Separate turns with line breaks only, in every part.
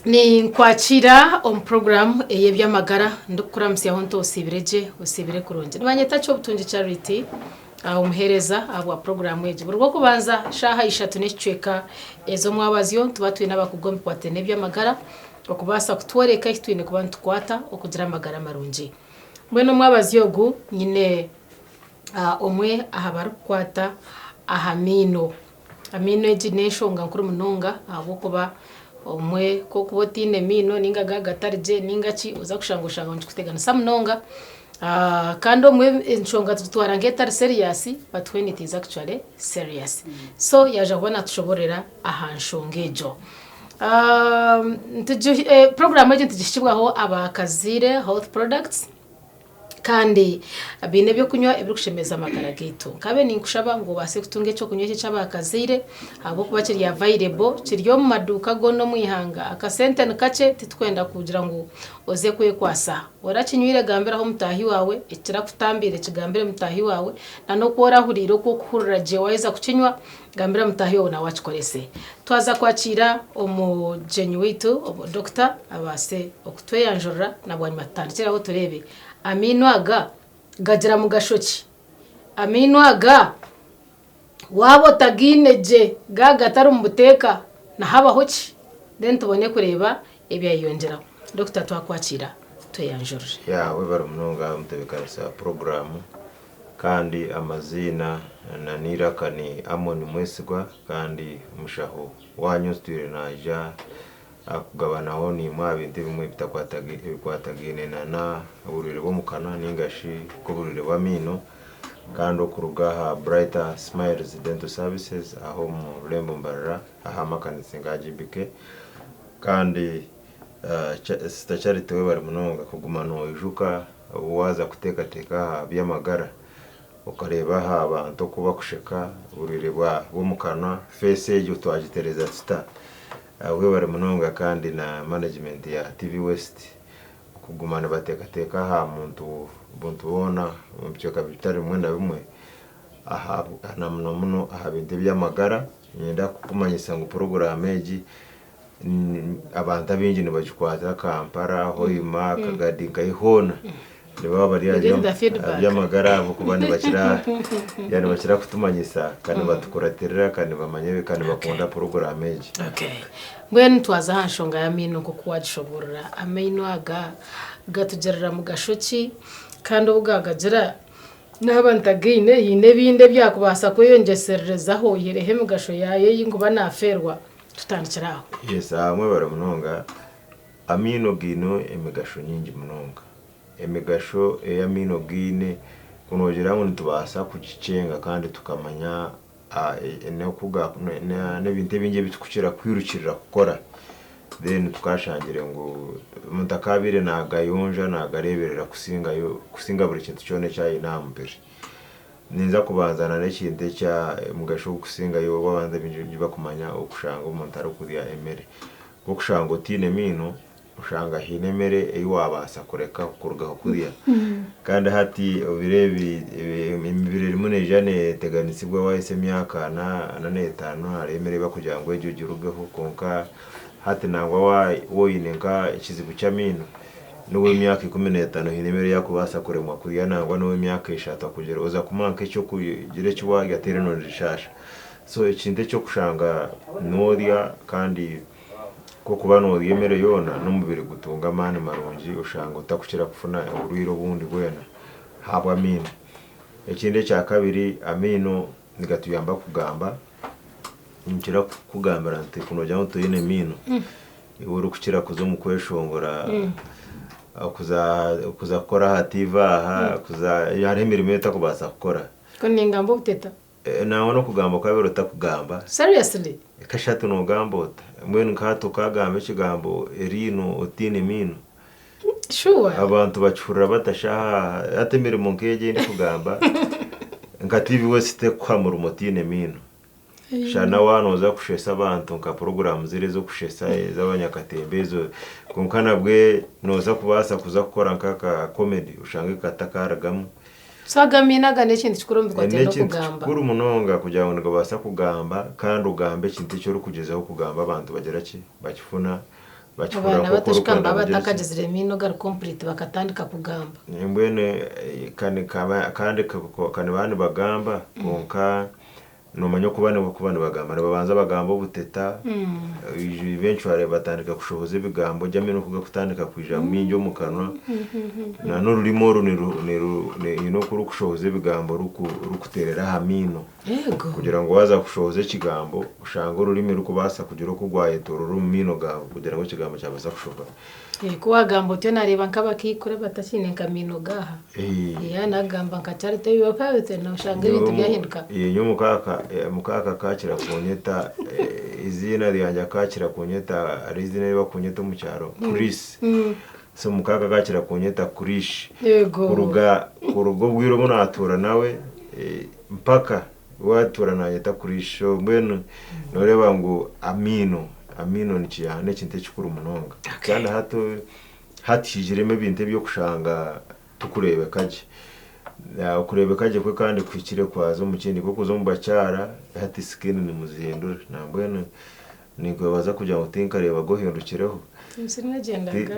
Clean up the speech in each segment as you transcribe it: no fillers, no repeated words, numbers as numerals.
Ninkwakiira omu puroguraamu ey'eby'amagara ndikukuramutsyaho nti osiibire gye, osiibire kurungi. Nibanyeta Kyobutungi Charity omuheereza ahabwa puroguraamu egi. Buri Rwokubanza shaaha ishatu n'ekicweka ez'omwabazyo nituba twine abakugu omu bikwatiraine n'eby'amagara okubaasa kutworeka eki twine kuba nitukwata okugira amagara marungi. Mbwenu omwabazyo ogu nyine omwe aha barikukwata aha maino. Amaino egi n'enshonga nkuru munonga ahabw'okuba obumwe ku orikuba otaine maino nainga gaaba gatari gye nainga ki oza kushanga oshanga nikikuteganisa munonga kandi obumwe enshonga tugitwara nk'etari serious but when it is actually serious. So yaaza kuba naatushoboororera aha nshonga egyo. Puroguraamu egi nitugihikibwaho aba Kazaire Health Products. Kandi baine eby'okunywa ebirikushemeza amagara gaitu. Nkabe ninkushaba ngu obaase kutunga eky'okunywa eki eky'abakazaire ahabw'okuba kiri available, kiri omu maduuka goona omu ihanga. Akasente ni kakye titukwenda kugira ngu oze kwekwasa. Orakinywire gambiraho mutaahi waawe, ekirakutambiire kigambire mutaahi waawe, na n'oku orahuriire oku orikuhurira gye waaheza kukinywa, gambira mutaahi waawe nawe akikorese. Twaza kwakiira omugyenyi waitu, Dokita abaase okutweyanjurira na bwanyima tutandikire aho tureebe amaino aga gagira mugasho ki? Amaino aga waaba otagaine gye gaaba gatari omu buteeka nihabaho ki? Then tubone kureeba ebyayeyongyeraho. Dokita twakwakiira tweyanjurire.
Yeah webare munonga omutebekanisa wa puroguramu kandi amaziina na n'eiraka ni Amon Mwesigwa kandi omushaho wanyu otwire naija kugabanaho naimwe aha bintu ebimwe ebikwatagaine na oburwaire bw'omu kanwa nainga shi nk'oburwaire bw'amaino kandi okuruga aha Brighter Smiles Dental Services aha omu rurembo Mbarara aha makanisa nka GBK kandi Sister Charity webare munonga kuguma noijuka obu waaza kuteekateeka aha by'amagara Okareeba aha bantu oku bakusheka, oburwaire bw'omu kanwa, face egyo twagitereza tuta? Webare munonga kandi na management ya TV West kuguma nibateekateeka aha muntu buntu boona omu bicweka bitari bimwe na bimwe aha na muno muno aha bintu eby'amagara. Niinyenda kukumanyisa ngu puroguraamu egi Abantu abaingi nibagikwata Kampala, Hoima, Kagadi nkahi hoona nibaba bari aha
Get the feedback.
by'amagara ahabw'okuba nibakira ya nibakira kutumanyisa kandi nibatukuratirira kandi nibamanya kandi nibakunda puroguraamu egi.
Okay. Mbwenu twaza aha nshonga y'amaino nk'oku wagishoboorora. Amaino aga gatugirira mugasho ki? Kandi obu gaagagira Naaba ntagaine, haine ebindi ebyakubaasa kweyongyesererezaho oihireho emigasho yaayo ei nkuba naafeerwa? Tutandikire aho.
Yes, aha mwebare munonga. Amaino gaine emigasho nyingi munonga. Emigasho ei amaino gaine ku noogira ngu nitubaasa kugikyenga kandi tukamanya n'ebintu ebingi ebi turikukira kwirukirira kukora then tukashangire ngu omuntu akaabaire naagayonja naagareeberera kusingayo kusinga buri kintu kyona eki aine aha mubiri. Ninza kubanza na n'ekintu ekya omugasho ogurikusingayo obu abantu abaingi barikumanya okushanga omuntu arikurya emere. Nk'okushanga otaine maino Oshanga haine emere ei waabaasa kureka kurugaho kurya. Kandi hati ebiro ebi emibiri erimu neija neeteganisibwa waahitsya emyaka ana, ana n'etaano hariho emere ei barikugira ngu egyo ogirugeho kwonka hati nangwa waaba oine nk'ekizibu ky'amaino n'ow'emyaka ikumineetaano haine emere ei arikubaasa kuremwa kurya nangwa n'ow'emyaka eshatu akugira oza kumuha nk'eky'okugira eki waarya teera nogishaasha. So ekintu eky'okushanga noorya kandi. Ku okuba noorya emere yoona n'omubiri gutunga amaani marungi oshanga otakukira kufuna oburwaire obundi bwena ahabw'amaino. Ekindi ekyakabiri amaino nigatuyamba kugamba, ninkira kukugambira nti ku noogira ngu toine maino, iwe orikukira kuza omu kweshongora, kuza kukora aha tiivi aha, kuza hariho emirimo ei otakubaasa kukora.
Ku ningamba obuteta.
Nangwa n'okugamba okaabaire otakugamba.
Seriously?
Kashatu noogamba ota? Mbwenu nka hati okaagamba ekigambo eriino otaine maino?
Sure.
Abantu bakihurira bata shaaha aha? Hati emirimo nk'egi ei ndikugamba, nka TV West tekuha murimo otaine maino. Shana waaba nooza kushesa abantu nka puroguraamu ziri ez'okushesa ez'abanyakatemba ezo, kwonka nabwe nooza kubaasa kuza kukora nk'aka comedy oshange katakarugamu.
So aga amaino aga n'ekintu kikuru omu bikwatiraine
N'ekintu
n'okugamba.
kikuru munonga kugira ngu nigabaasa kugamba kandi ogambe ekintu eki orikugyezaho kugamba abantu bagira ki? Bakifuna. Bakihurira
Abaana
nk'oku
bato shi
orikwenda
baba
kugira ki.
batakagizire maino gari complete bakatandika kugamba.
Mbwenu kandi ka nibaba nibagamba kwonka Noomanya okuba kuba nibagamba nibabanza bagamba obuteta, eventually batandika kushohoza ebigambo gye amaino ku garikutandika kwija maingi omu kanwa, na n'orurimi oru haine oku rurikushohoza ebigambo rurikuteerera aha maino kugira ngu waaza kushohoza ekigambo oshange orurimi rurikubaasa kugira oku rwayetoorora omu maino gaawe kugira ngu ekigambo kyabaasa kushohora.
Ku waagamba otyo naareeba nk'abakaikuru abatakiine nka maino gaaha. Yaaba naagamba nka Charity nooshanga ebintu byahinduka.
Nyowe mukaaka akakira kunyeta eiziina ryangye akakira kunyeta hariho eiziina eri barikunyeta omu kyaro Chris. So mukaaka akakira kunyeta Krish. Kuruga obwire obu naatuura nawe mpaka Waatuura naayeta Krish. So mbwenu nooreeba ngu amaino, amaino n'ekintu ekikuru munonga. Kandi hati hati haijiremu ebintu eby'okushanga turikureebeka gye. Okureebeka gye kwe kandi kuhikire kwaza omu kindi, nk'okuza omu bakyara hati sikini nimuzihindura. Nambwenu Ninkwebaza kugira ngu tinkareebaga ohindukireho.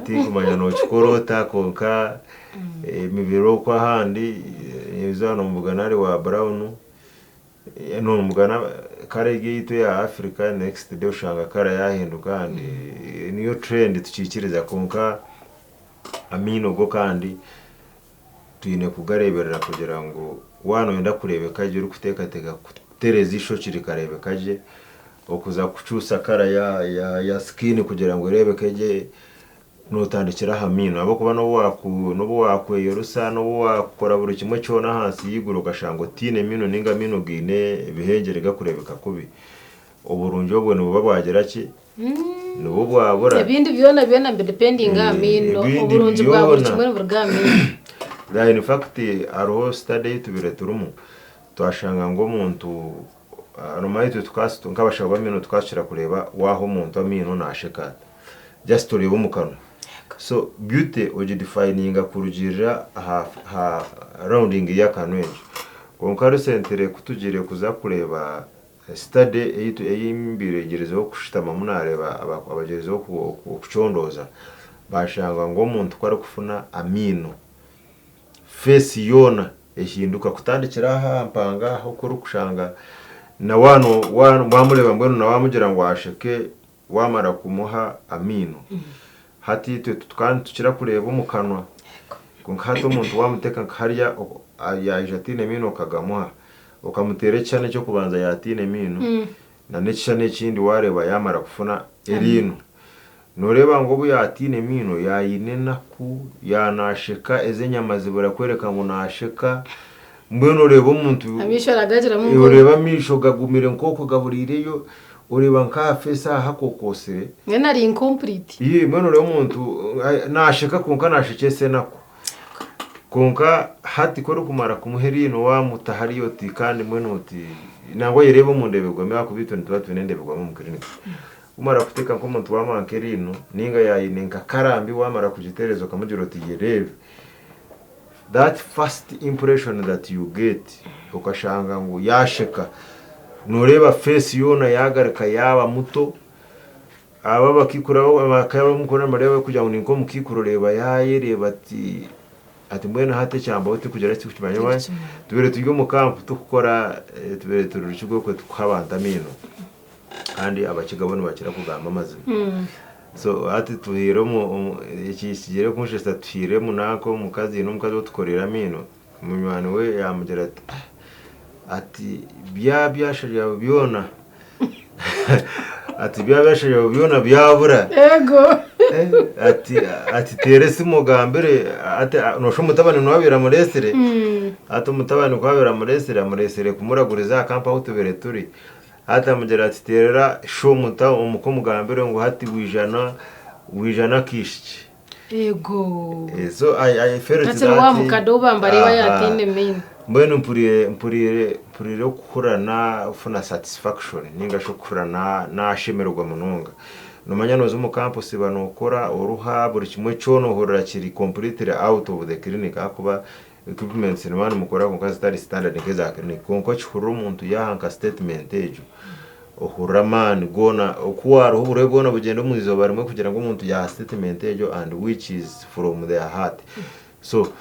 Tinkumanya nookikora ota kwonka emibiri okwo ahandi eizooba nomubugana ari wa brown, nomubugana colour egi eyaitu eya Africa next day oshanga colour yaahinduka ahandi. Niyo trend tukiikiriza kwonka amaino go kandi twine kugareeberera kugira ngu waaba nooyenda kureebeka gye orikuteekateeka kutereeza eishokye rikareebeka gye, okuza kukyusa kara ya sikiini kugira ngu ereebeke gye, nootandikira aha maino ahabw'okuba n'obu waakweyorusa, n'obu waakukora buri kimwe kyona ahansi y'eiguru okashanga otaine maino nainga amaino gaine ebihengyere garikureebeka kubi, oburungi obwo nibuba bwagira ki? Nibwo bwabura.
Ebindi byona byona nibidipendinga aha maino,
Ebindi
oburungi bwa buri
byona.
kimwe niburuga aha maino.
Yeah, in fact hariho study ei tubaire turimu twashanga ngu omuntu nomanya itwe nk'abashaho b'amaino tukakira kureeba waaha omuntu amaino naasheka ata just oreeba omu kanwa so beauty ogidefininga kurugiirira aha aha rounding y'akanwa egyo kwonka recently ku tugiire kuza kureeba Study ei mbaire ngyerezeho kushutamamu nareeba abagyerezeho kucondooza bashanga ngu omuntu ku arikufuna amaino, face yoona ehinduka kutandikira aha aha mpanga aha oku orikushanga na wamureeba mbwenu na wamugira ngu asheke wamara kumuha amaino. Hati itwe tukaba nitukira kureeba omu kanwa kwonka hati omuntu wamuteeka nka hariya yaija ataine maino okagamuha, Okamuteera ekishushani eky'okubanza yaataine emaino, na n'ekishushani ekindi waareeba yaamara kufuna eriino. Nooreeba ngu obu yaataine emaino, yaayine enaku, yaanaasheka, ezi enyama zibura kworeka ngu naasheka. Mbwenu oreeba omuntu,
Amaisho aragagiramu nka
oreeba amaisho gagumire nk'okwo gaburiireyo, oreeba nk'aha feesi aha hakokoosire.
Mbwenu ari incomplete.
Yee, mbwenu oreeba omuntu naasheka kwonka naashekyesa enaku. Kwonka hati ku orikumara kumuha eriino waamuta hariya oti kandi mbwenu oti nangwa oyereebe omu ndeeberwamu ahakuba itwe nituba twine endeeberwamu omu kiriniki. Ku omara kuteeka nk'omuntu waamuha nk'eriino nainga yaayine nka karambi waamara kugitereeza okamugira oti yereebe, that first impression that you get okashanga ngu yaasheka, nooreeba face yoona yaagaruka yaaba muto. Abo abakaikuru abo bakaba bamukunda nibareeba barikugira ngu ninka omukaikuru oreeba yaayereeba ati ati mbwenu hati ekyambaho tikugira ki tikukimanya why tubaire turi omu kampu tukukora tubaire turi rukiga okwe tukuha abantu amaino kandi abakiga bo nibakira kugamba amazima so hati tuhaire omu eki kigiire kunshesa tuhaire omunanka omukazi haine omukazi ou tukoreire amaino munywani we yaamugira ati Ati bya byasha byawe byona ati bya byasha byawe byona byabura.
Ego.
Ati ati teera esimu ogambire ati noshusha omutabani niwe abaire amureetsire. Hati omutabani ku abaire amureetsire, amureetsire kumuraguriza aha kampu ahu tubaire turi. Hati amugira ati teerera sho omuka omugambire ngu hati waija na waija n'akaishiki.
Ego.
So I I felt
Takiri wa
that
mukade ou bambareeba
aha.
yaataine maino.
Mbwenu mpuriire mpuriire mpuriire okuhurira nafuna satisfaction ninga shi okuhurira na nashemererwa munonga. Nomanya noza omu kampu osiiba nokora oruha buri kimwe kyona ohurira kiri completely out of the clinic ahakuba equipments nimuba nimukora kwonka zitari standard nk'eza clinic kwonka okihurira omuntu yaaha nka statement egyo. Ohurira amaani goona, oku waaruha oburuhe bwona bugyenda omu izooba rimwe kugira ngu omuntu yaaha statement egyo and which is from their heart. So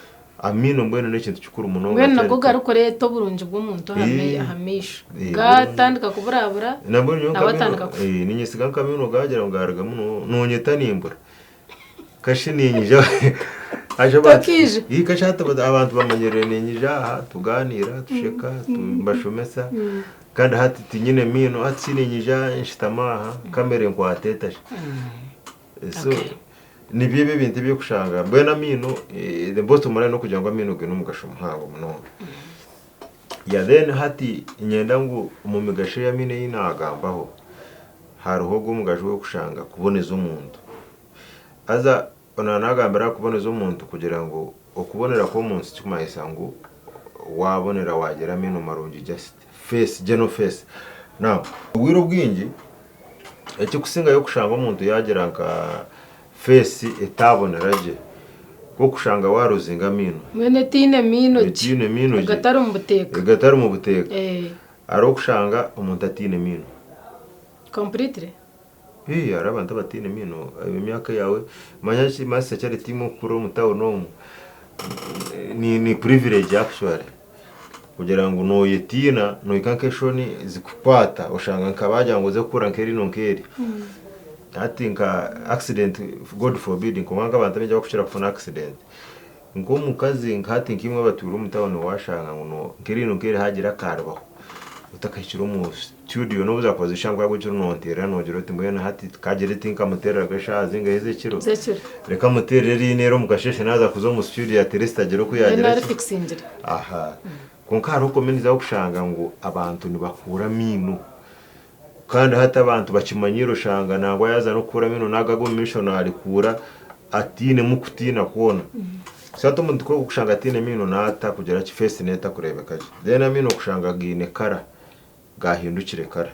amaino mbwenu n'ekintu kikuru munonga.
Mbwenu nago garikureeta oburungi bw'omuntu aha maisho. Gaatandika kuburabura,
Nambwenu nyowe
nawe atandika kufa.
Niinyesiga nk'amaino gaagira ngu gaarugamu noonyeta nimbura. Kashi niinyija
Tokiija?
Kashi hati abantu bamanyirire niinyija aha tugaaniira, tusheka, mbashomesa. Kandi hati tinyine maino, hati shi niinyija nshutama aha kamera enkwata eta shi? So nibyo ebyo ebintu eby'okushanga mbwenu amaino the bottom line n'okugira ngu amaino gaine omugasho muhango munonga. Yeah then hati niinyenda ngu omu migasho ey'amaino ei naagambaho, hariho ogu omugasho gw'okushanga kuboneza omuntu. Haza Onu naagambira aha kuboneza omuntu kugira ngu okubonera kw'omunsi tikumanyisa ngu waabonera waagira amaino marungi just face, general face. Now obwire obwingi ekirikusingayo kushanga omuntu yaagira nka face etaabonera gye nk'okushanga waaruzinga amaino.
Mbwenu etaine maino gye.
Etaine maino gye.
Agatari omu buteeka.
Agatari omu buteeka. Hariho okushanga omuntu ataine maino.
Completely?
Hii hariho abantu abataine maino emyaka yaawe manya ki manya security imwe okukura omu town omu ni ni privilege actually kugira ngu noyetiina nohika nk'eshoni zikukwata oshanga nka baagira ngu oze kukura nk'eriino nk'eri hati nka accident God forbid kwonka nk'abantu abaingi abakukira kufuna accident Nk'omukazi nka hati nkaimwe abatwire omu tawuni waashanga ngu no nk'eriino nk'eri haagira akaaribaho otakahikire omu situdiyo n'obu zaakuba ziri shaaha mukaaga okiri noonteerera noogira oti mbwenu hati kaagira eti nkamuteereraga eshaaha zingahi ez'ekiro
Z'ekiro.
reka muteerere eriino eri omu kasheeshe naaza kuza omu situdiyo at least agire oku
Mbwenu
yaagira ki
arifikisingire.
Aha. Kwonka hariho communities ahu orikushanga ngu abantu nibakuura amaino Kandi hati abantu bakimanyire oshanga nangwa yaaza n'okukuura amaino n'ago ag'omu maisho naarikuura atainemu kutiina kwona. So hati omuntu ku orikushanga ataine maino naata kugira ki face neeta kureebeka gye. Then amaino okushanga gaine kara, gaahindukire kara.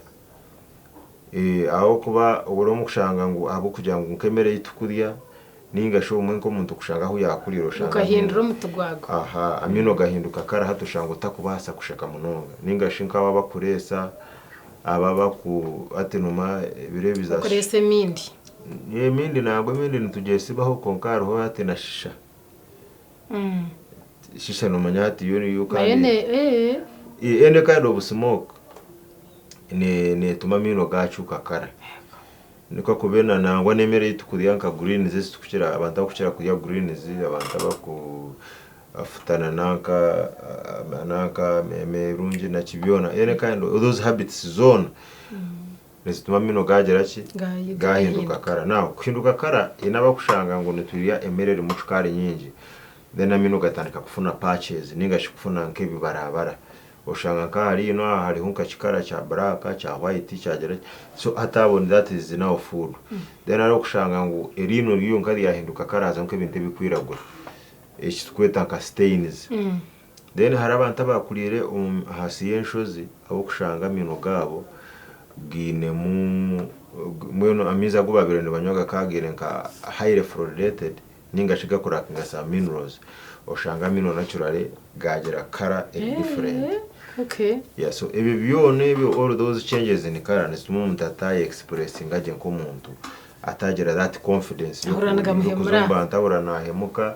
Ahabw'okuba obure omu kushanga ngu ahabw'okugira ngu nk'emere ei turikurya Ninga shi obumwe nk'omuntu kushanga ahu yaakuriire oshanga
Gukahindura omuti gwago.
Aha, amaino gahinduka kare hati oshanga otakubaasa kusheka munonga. Ninga shi nk'abo abakureesa, abo abaku hati noomanya ebiro ebi za.
Okureesa emindi.
Emindi nangwa emindi nitugyesibaho kwonka hariho hati na shisha. Shisha noomanya hati yo yo
Nayo
kandi.
ne ee.
Any kind of smoke neetuma amaino gaacuuka kare. Nikwo kube na nangwa n'emere ei tukurya nka greens ezi tukukira abantu abakukira kurya greens, abantu abakufutana nanka nanka emirungi naki byona any kind of those habits zoona nizituma amaino gaagira ki? Gaahinduka kara. Now kuhinduka kara haine abakushanga ngu niturya emere erimu shukaari nyingi then amaino gatandika kufuna patches ninga shi kufuna nk'ebibarabara. Oshanga nka ahari ino aha hariho nka kikara kya black, kya white, kyagira ki, so hati abo that is now food. Then hariho okushanga ngu eriino ryonka ryahinduka kara hazaho nk'ebintu ebikwiragura, eki turikweta nka stains. Then hariho abantu abakuriire ahansi y'enshozi abu okushanga amaino gaabo gainemu, mbwenu amaizi agu baabaire nibanywa gakaba gaine nka highly fluoridated. Ninga shi gakurakinga some minerals oshanga amaino naturally gagira colour eri different.
Okay.
Yeah, so ebyo byona ebyo all those changes in colour nizituma omuntu ataye expressinga gye nk'omuntu atagira that confidence
Ahurira nigamuhemura.
y'okuza omu bantu ahurira nahemuka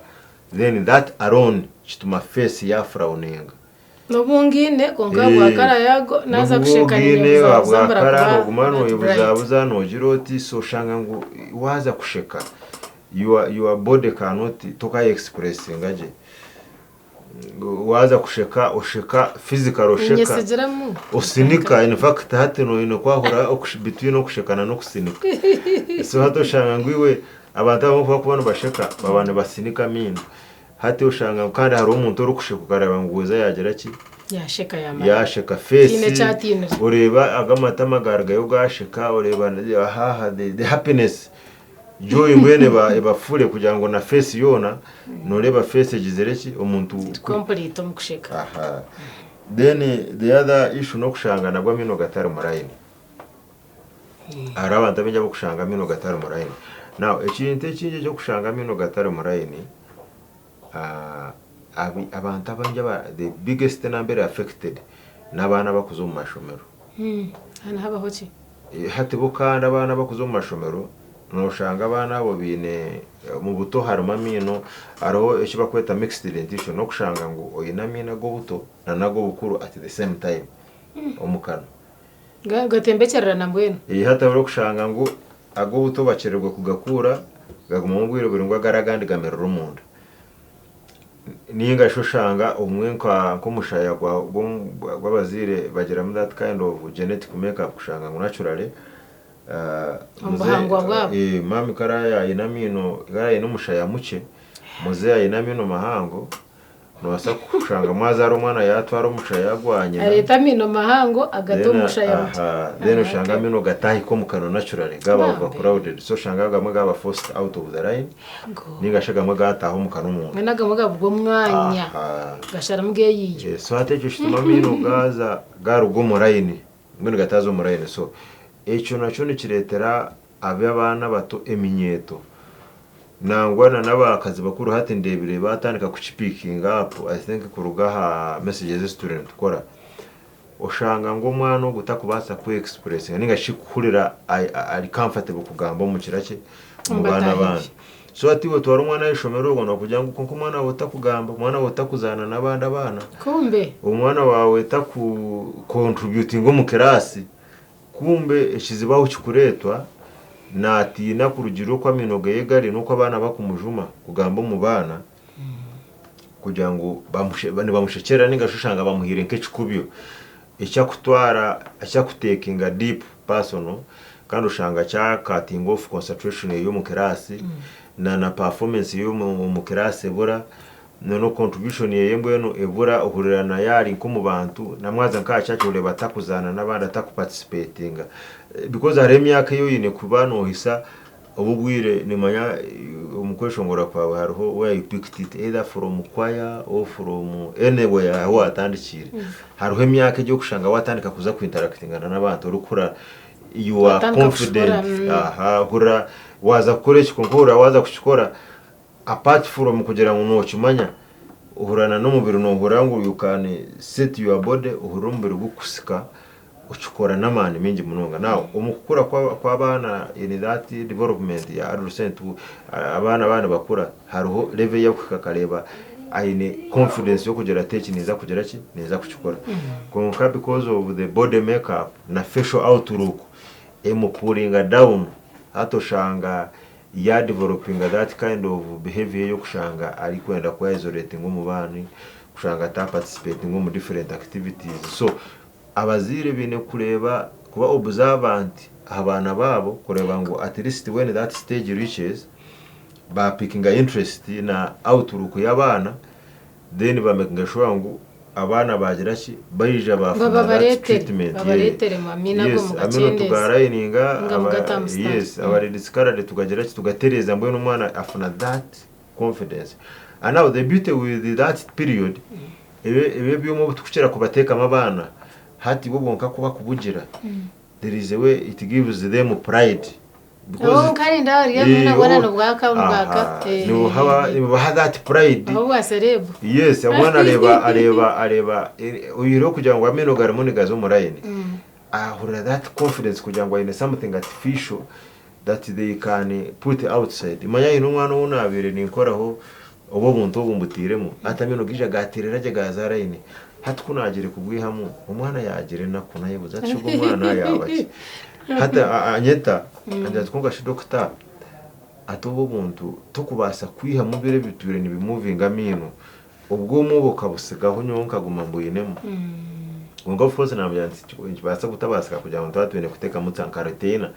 then that alone kituma face yafrowninga.
N'obu ngiine kwonka ahabwa kara yaago naaza kusheka
N'obu ogiine
ninyebuzabuza
ahabwa
mbura
kara
kuba
nooguma
that bright.
nooyebuzabuza noogira oti so oshanga ngu waaza kusheka your your body cannot tokaye expressinga gye. Waaza kusheka osheka physically osheka
Niinyesigiramu.
osinika in fact hati noine kwahura between okusheka na n'okusinika. So hati oshanga ngu iwe abantu abamwe ku barikuba nibasheka baba nibasinika amaino. Hati oshanga ngu kandi hariho omuntu orikusheka okareeba ngu weeza yaagira ki?
Yaasheka yaamara.
Yaasheka
Tihaine
face,
eki atiinire.
oreeba ago amatama gaarugayo gaasheka, oreeba aha the happiness, joy mbwenu eba ebafure kugira ngu na face yoona, nooreeba face egizire ki? Omuntu
Eri complete omu kusheka.
Aha. Then the other issue n'okushanga nabwo amaino gatari mu line. Hariho abantu abaingi abarikushanga amaino gatari mu layini. Now ekintu ekindi eky'okushanga amaino gatari mu layini, abantu abaingi aba the biggest number eri affected n'abaana abarikuza omu mashomero.
Hanu habaho ki?
Hati bo kandi abaana abakuza omu mashomero, noshanga abaana abo baine, omu buto harimu amaino, hariho eki barikweta mixed dentition, n'okushanga ngu oine amaino ag'obuto nana ag'obukuru at the same time omu kanwa.
Gatembekyererana mbwenu.
Hati ahu orikushanga ngu ag'obuto bakyererwa kugakuura, gagumamu obwire buraingwa agari agandi gamerera omunda. Ninga shi oshanga obumwe nk'omushaya gw'abazaire bagiramu that kind of genetic make up kushanga ngu naturally
Omu buhangwa bwabo.
Mummy ku araabe aine amaino, ku araabe aine omushaya mukye, muzei aine amaino mahango, Noobaasa kushanga mwazaara omwana yaatwara omushaya gwa nyina.
Areeta amaino mahango agata omu mushaya mukye.
Then oshanga amaino gatahika omu kanwa naturally gaaba overcrowded so oshanga agamwe gaaba forced out of the line ninga shi agamwe gaataaha omu kanwa omunda.
Mbwenu agamwe gaburwa omwanya gasharamu geeyiiya.
So hati ekyo kituma amaino gaaza gaaruga omu line mbwenu gataaza omu line so ekyo nakyo nikireetera abaana abato eminyeeto Nangwa na n'abakazi bakuru hati ndeebire baatandika kukipikinga up I think kuruga aha messages ezi turiyo nitukora. Oshanga ngu omwana ogu takubaasa kwe expressinga ninga shi kuhurira ari comfortable kugamba omu kira ki, omu baana abandi. So hati iwe twara omwana aha ishomero obwo nokugira ngu kwonka omwana waawe takugamba, omwana waawe takuzaana n'abandi abaana,
Kumbe.
omwana waawe taku contributinga omu kiraasi. Kumbe ekizibu ahu kikureetwa, naatiina kurugiirira oku amaino ge gari n'oku abaana bakumujuma kugamba omu baana kugira ngu nibamushekyerera ninga shi oshanga bamuhaire nk'ekikubyo eki akutwara eki akutekinga deep personal kandi oshanga kya cutting off concentration ye omu kiraasi na na performance ye omu kiraasi ebura. Noneho contribution yeye mbwenu ebura ohurira nayo ari nk'omu bantu na mwaza nka aha church oreeba atakuzaana n'abandi ataku participatinga because hariho emyaka ei oine kuba nohisa obu obwire nimanya omu kweshongora kwawe hariho where you picked it either from choir or from anywhere ahu watandikiire hariho emyaka egi orikushanga watandika kuza ku interactingana n'abantu orikukura you are
Watandika kushukura,
confident aha ohurira waaza kukora eki kwonka ohurira waaza kukikora Apart from kugira ngu nokimanya, ohurira na n'omubiri nohurira ngu you can set your body, ohurira omubiri gukusika, okikora n'amaani maingi munonga. Now omu kukura kw'abaana in that development ya adolescent, abaana baaba nibakura, hariho level ei arikuhika akareeba aine confidence y'okugira ati eki ninza kugira ki, ninza kukikora. Kwonka because of the body make up na facial outlook emupuringa down, hati oshanga Ya developinga that kind of behaviour eyokushanga arikwenda kwe isolatinga omu baana, kushanga ata participatinga omu different activities so abazaire baine kureeba kuba observant aha baana baabo kureeba ngu at least when that stage reaches ba pickinga interest na outlook y'abaana then ba makinga sure ngu abaana bagira ki baija bafuna that
Babareetere,
treatment
babareetere mu amiino ago
yes amiino
mugakyendeeze
tugarayininga
ninga mugate aha musitari.
yes aba discoloured tugagira ki tugatereeza mbwenu omwana afuna that confidence and now the beauty with that period ebi ebi ebyoma obu tukukira kubateekamu abaana hati bo bonka ku bakubugira there is a way it gives them pride because
Oh, kandi ndaho ryo
Eh,
nabona
oh,
nobwaka nobwaka
aha, nibuha nibubaha that pride
aho bwa celeb
yes omwana areeba areeba areeba eh, oyihireho kugira ngu amaino garimu nigaza omu line ahurira that confidence kugira ngu aine something artificial that they can put outside manya haine omwana ou nabaire ninkoraho obu obuntu obu mbutairemu hati amaino gaija gaterera gye gaaza line hati ku naagiire kubwihamu omwana yaagira enaku nayebuuza ati shi ogu omwana yaaba ki hati anyeta angira ati kwonka shi doctor ati obu obuntu tokubaasa kwihamu biri ebitwire nibimuvinga amaino obwomwe obu okabutsigaho nyowe nkaguma mbwinemu kwonka of course namugira nti nikibaasa kutabaasika kugira ngu twaba twine kuteekamu nka retainer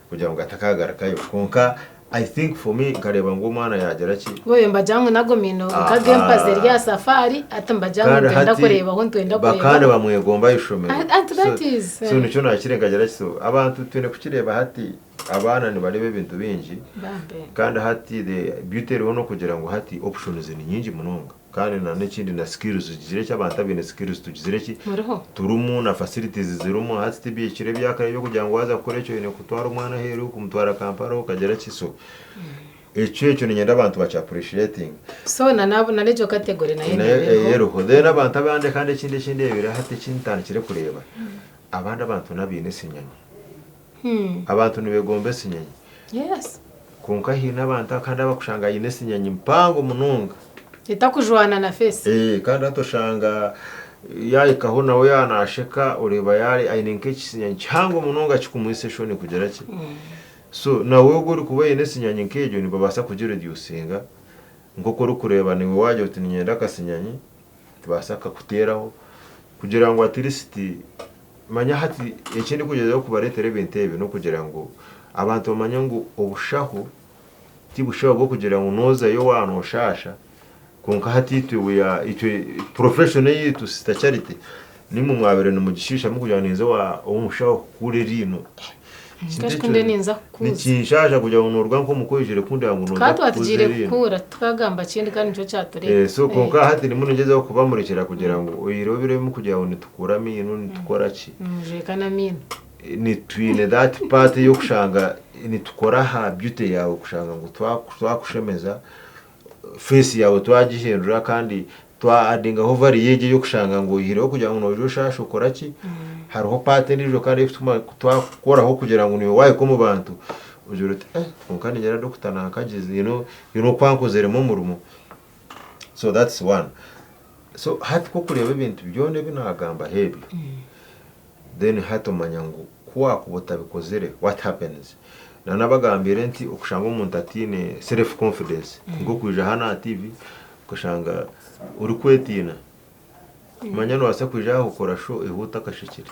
kugira ngu gatakagarukayo kwonka I think for me nkareeba ngu omwana yaagira ki.
Boyo mbagira ngu nago maino nkag'empazi eri aha safari hati mbagira ngu
Kandi
nitwenda
hati
kureebaho nitwenda
bakaba
kureebaho.
nibamwegomba aha ishomero.
And that
So,
is
so nikyo naakire nkagira ki so abantu twine kukireeba hati abaana nibareeba ebintu bingi
Bambi.
kandi hati the beauty eriho n'okugira ngu hati options ni nyingi munonga. Kandi na n'ekindi na skills tugizire ki abantu abaine skills tugizire ki
Muriho.
turimu na facilities zirimu hati tibikiri ebyakare eby'okugira ngu waaza kukora ekyo oine kutwara omwana aheeru kumutwara Kampala okagira ki so ekyo ekyo niinyenda abantu baki appreciatinge.
So na na n'egyo category nayo
Nayo
neeba eriho.
eriho then abantu abandi kandi ekindi eki ndeebire hati eki ntandikire kureeba abandi abantu n'abaine esinyanya. Abantu nibegomba esinyanyi.
Yes.
Kwonka haine abantu kandi abakushanga aine esinyanyi mpango munonga.
Etakujwana na face.
Eh, kandi hati oshanga yahikaho nawe yaaba nasheka oreeba yaari aine nk'ekisinyanyi kihango munonga kikumwitsa eshoni kugira ki. So nawe ogwo orikuba oine esinyanyi nk'egyo nibabaasa kugireducinga nk'oku orikureeba naiwe waagira oti niinyenda akasinyanyi Nitubaasa kukakuteeraho kugira ngu at least manya hati eki ndikugyezaho kubareetera ebintu ebi n'okugira ngu abantu bamanye ngu obushaho ti bushaho bw'okugira ngu noozayo waaba nooshaasha kwonka hati itwe we are itwe profession eyaitu Sister Charity nimwe mwabaire nimugishiisha murikugira ngu ninza ow'omushaho kukuura eriino.
Nkashi ku ndiyo ninza kukuuza.
Nikinshaasha kugira ngu nooruga nk'omuka oijire kundeba ngu nooza
Tukaba
kukuuza
twatugiire
eriino.
kukuura tukagamba kindi kandi nikyo kyatureeta.
Eh, so kwonka hati ndimu ningyezaho kubamurikira kugira ngu oihireho biri ebimu kugira ngu nitukuura amaino nitukora ki.
Nimujweka n'amaino.
Nitwine that part ey'okushanga nitukora aha beauty yaawe kushanga ngu twakushemeza face yaawe twagihindura kandi twa adingaho value egyo ey'okushanga ngu oihireho kugira ngu noija oshaashe okora ki, hariho part endiijo kandi ei twakukoraho kugira ngu naiwe waahika omu bantu ogire oti eh kwonka ningira doctor nankagize you know oku ankoziremu omurimo so that's one. So hati ku orikureeba ebintu byona ebi naagambaho ebyo, then hati omanya ngu ku waakuba otabikozire what happens? Nanabagambiire nti okushanga omuntu ataine self confidence nk'okwija hanu aha TV okashanga orikwetiina manya nobaasa kwija aha okora show ehu otakashekire.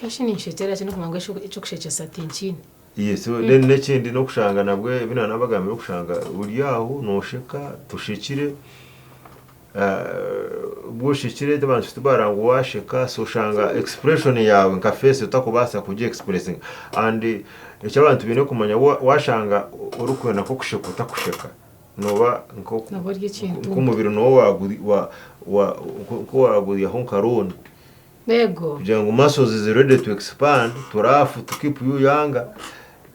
Kashi ninshekyera ki n'okumanya ngu eky'okushekyesa tinkiine.
Yes, then n'ekindi n'okushanga nabwe ebi nanabagambiire okushanga ori aho nosheka toshekire Obu oshekire abantu tibaraba ngu washeka so oshanga expression yaawe nka face otakubaasa kugi expressinga and eki abantu baine kumanya washanga orikwenda nk'okusheka otakusheka nooba
Nooba ori ekintu.
nk'omubiri nooba nk'owaguryaho nka loan
Eego.
Kugira ngu muscles ziri ready to expand to laugh to keep you younger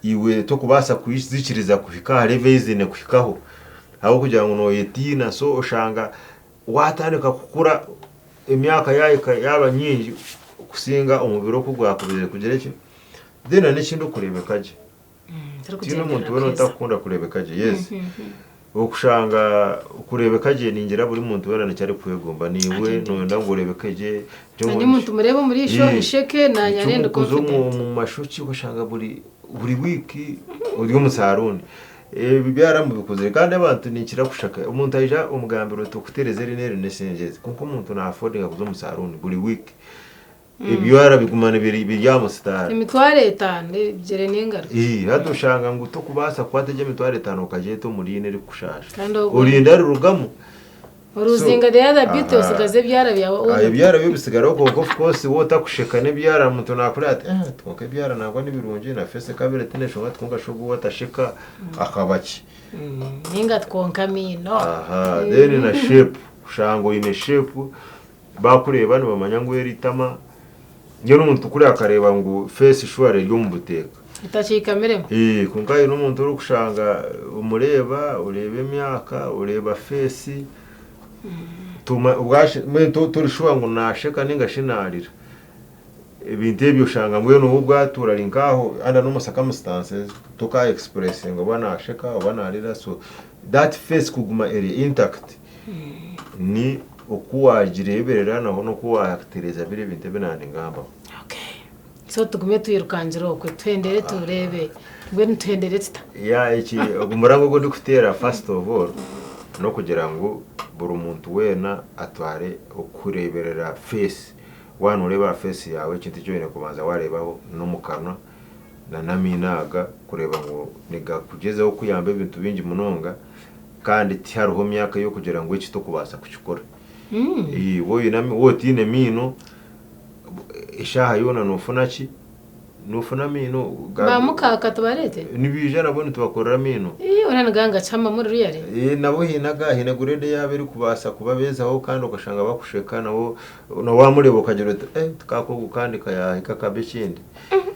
iwe tokubaasa kuzikiriza kuhika aha level ei ziine kuhikaho ahabw'okugira ngu noyetiina so oshanga watandika kukura emyaka yahika yaaba nyingi kusinga omubiri oku gwakubaire kugira ki then n'ekindi okureebeka gye. Tihaine omuntu weena otakukunda kureebeka gye. Yes. Okushanga kureebeka gye ningira buri muntu weena nikyo arikwegomba. Naiwe nooyenda ngu oreebeke gye.
Nanye omuntu mureebe omu riisho nsheke nanye areebe ndi
confident. Omu mashokye okashanga buri buri wiiki ori omu saruuni. Ebi byaramubikozire kandi abantu ninkira kushaka omuntu aija omugambira oti okuteereza eri n'eri n'esente ezi kwonka omuntu na affordinga kuza omu saruuni buri wiiki. Ebyara biguma biri aha musitaari.
Emitwaro etaano ebigyere n'engaro.
Ii, Hati oshanga ngu tokubaasa kukwata egyo emitwaro etaano okagyeta omu riino erikukushaasha. Kandi obwo- Orinda rirugamu.
Oruzinga the other bit Aha. osigaze ebyara byawe
Ah, own. ebyara byo bisigaraho kwonka of course waaba otakusheka n'ebyara omuntu naakureba ati eh kwonka ebyara nangwa nibirungi na face ekabire tihaine nshonga ati kwonka shi ogu we atasheka akaba ki?
Ninga ati kwonka amaino.
Aha, then na shape, kushanga oine shape Baakureeba nibamanya ngu eri itama. Mbwenu omuntu kuri akareeba ngu face surely eri omu buteeka.
Etakiikamiremu.
Eeh kwonka haine omuntu orikushanga omureeba, oreeba emyaka, oreeba face, mbwenu tori sure ngu naasheka ninga shi naarira. Ebintu ebyo oshanga mbwenu we obwatuura ari nk'aho under normal circumstances toka expressinga oba naasheka oba naarira so that face kuguma eri intact. Ni oku waagireeberera naho n'oku waatereeza biri ebintu ebi naaningambaho.
Okay. So tugume twirukangire okwe tuhendere tureebe mbwenu tuhendere tuta?
Yeah, eki ogu murango ogu ndikuteera first of all n'okugira ngu buri muntu weena atware okureeberera face. Waaba nooreeba aha face yaawe ekintu eki oine kubanza waareebaho n'omu kanwa na n'amaino aga kureeba ngu nigakugyezaho kukuyamba ebintu bingi munonga. Kandi tihariho myaka y'okugira ngu eki tokubaasa kukikora. Waaba otaine maino, eshaaha yoona noofuna ki? Noofuna amaino.
Ba mukaaka tubareete?
Nibaija nabo nitubakorera amaino.
Hoona niganga kihama muri really?
Nabo haine aga, haine grade yaabo erikubaasa kubabeezaho kandi okashanga bakusheka nabo waamureeba okagira oti tikaaka ogu kandi kayaahika akaba ekindi.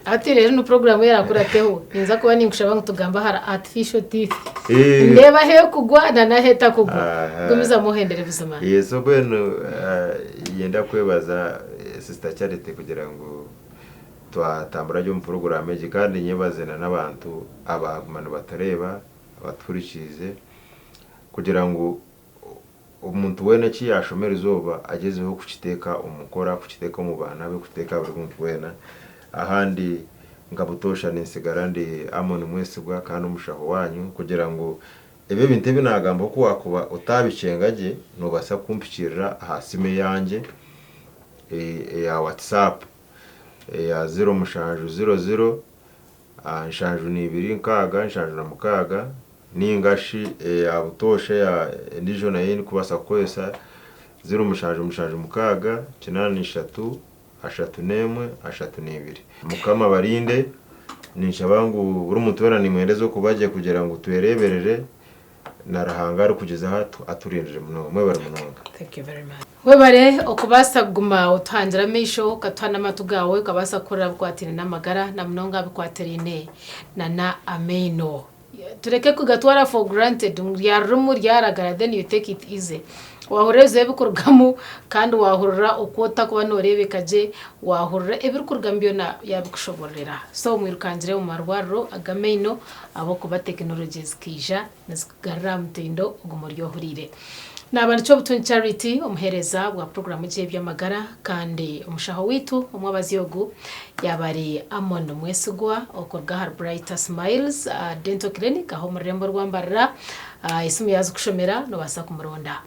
Hati reero enu puroguraamu eraakurateho, ninza kuba ninkushaba ngu tugambe ahari artificial teeth. Ndeebe ahu ekugwa na n'ahu etakugwa. Gumizamu ohendere buzima.
So mbwenu niinyenda kwebaza Sister Charity kugira ngu Twatambura gye omu puroguraamu egi kandi nyebaze na n'abantu abaaguma nibatureeba, abatuhurikiize kugira ngu omuntu weena eki yaashoma erizooba agyezeho kukiteeka omu nkora, kukiteeka omu baana be, kukiteeka aha buri muntu weena. Ahandi nka butoosha nintsigara ndi Amon Mwesigwa kandi omushaho waanyu kugira ngu ebi ebintu ebi naagambaho ku waakuba otaabikyenga gye, noobaasa kumpikiirira aha simu eyangye eya WhatsApp. Eya 07 00 72 76 ninga shi eya butoosha eya endiijo nayo ei ndikubaasa kukozesa 07 76 83 31 32. Mukama abarinde, ninshaba ngu buri muntu weena nimwendeza okuba gye kugira ngu twereeberere na Ruhanga arikugyezaho aturindire munonga. Mwebare munonga.
Thank you very much. Webare okubaasa kuguma otuhangire amaisho, okatuha n'amatu gaawe, okabaasa kuhurira bikwatiraine n'amagara na munonga bikwatiraine nana amaino. Tureke kugatwara for granted ngu ryarurimu ryaragara then you take it easy. Waahurira ebizibu ebirikurugamu kandi waahurira oku otakuba nooreebeka gye, waahurira ebirikurugamu byona yaabikushoboororera. So mwirukangire omu marwariro ag'amaino ahabw'okuba tekinologye zikaija nizikugarura aha mutindo ogu muri ohuriire. Naaba nikyo Obutungi Charity, omuheereza bwa puroguraamu egi ey'eby'amagara kandi omushaho waitu omwabazi ogu yaaba ari Amon Mwesigwa okuruga ahari Brighter Smiles Dental Clinic aha omu rurembo rwa Mbarara. Esimu yaaza kushomera noobaasa kumuronda.